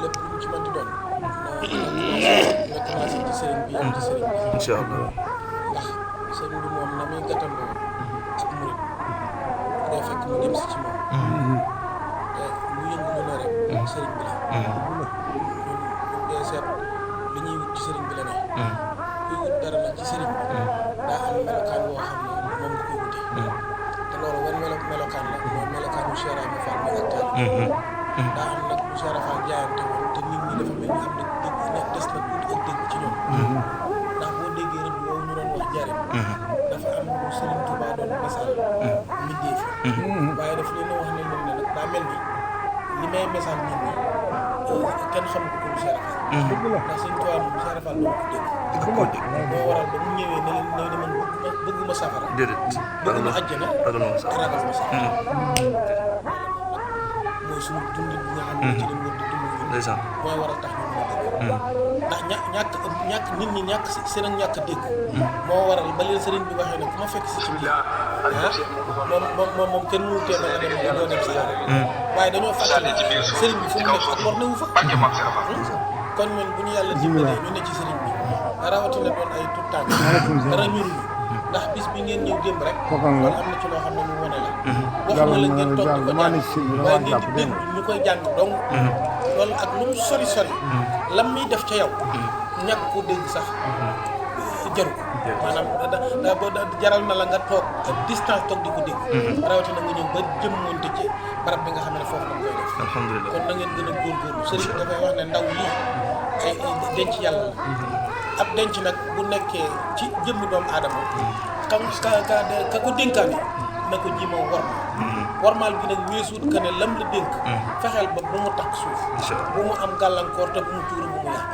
lépp lu mu ci mën di doon na commencé ci sëriñ bi am ci sëriñ bi incha allah ndax sëriñ bi moom na muy gàttandoo ak murit day fekk mu dem si ci moom te lu yëngu lu ne rek sëriñ bi la ñun dee seet li ñuy wut ci sëriñ bi la ne kuy wut dara nag ci sëriñ bi daa am melokaan woo xam ne moom nga koy wute te loolu wan melokaan la mooy melokaanu Cheikh Ibra Fall muy ak taal daa am nag bu Cheikh Ibra Fall jaayante woon te nit ñi dafa mel ni am na dégg nekk des na tuuti ak dégg ci ñoom ndax boo déggee rek boobu ñu doon wax jariñ dafa am lu Sëriñ Tuubaa doon misaal mbindee fi waaye daf leen a wax ne moom ne nag daa mel ni li may misaal nit ñi kenn xam ko comme Cheikh Ibra Fall ndax Sëriñ Tuubaa moom Cheikh Ibra Fall doon ko dégg moo waral ba mu ñëwee ne leen man bëgguma safara bëgguma àjjana ragal ma safara mooy suñu dundin bi nga xam ne ci lañ war di dund ndeysaan mooy waral tax ñu mën a dégg ndax ñàkk nit ñi ñàkk si seen ak ñàkk dégg moo waral ba leen sëriñ bi waxee ne ku ma fekk si ci biir moom kenn mënu tee nga dem doo dem safara waaye dañoo fàttali sëriñ bi fu mu nekk ak war newu fa kon ñun bu ñu yàlla dimbalee ñu ne ci sëriñ bi rawatina doon ay tout tànk dara ñuruñu ndax bis bi ngeen ñëw démb rek loolu am na ci loo xam ne ñu wane la waxuma la ngeen toog di ko jàng waaye ngeen di dégg ñu koy jàng donc loolu ak lu mu sori sori lam muy def ca yow ñàkk ko dégg sax jaru ko maanaam jaral na la nga toog distance toog di ko dégg rawatina nga ñëw ba jëmmoonte ci barab bi nga xam ne foofu lañ koy def alhamdulilah kon na ngeen gën a góorgóorlu sëriñ bi dafay wax ne ndaw lii ay denc yàlla la ab denc nag bu nekkee ci jëmmi doomu aadama ka ko dénkaane na ko ji ma warmaal gi nag weesuut que ne lam la dénk fexeel ba bu mu takk suuf bu mu am gàllankoor te bu mu tuuru bu mu yàq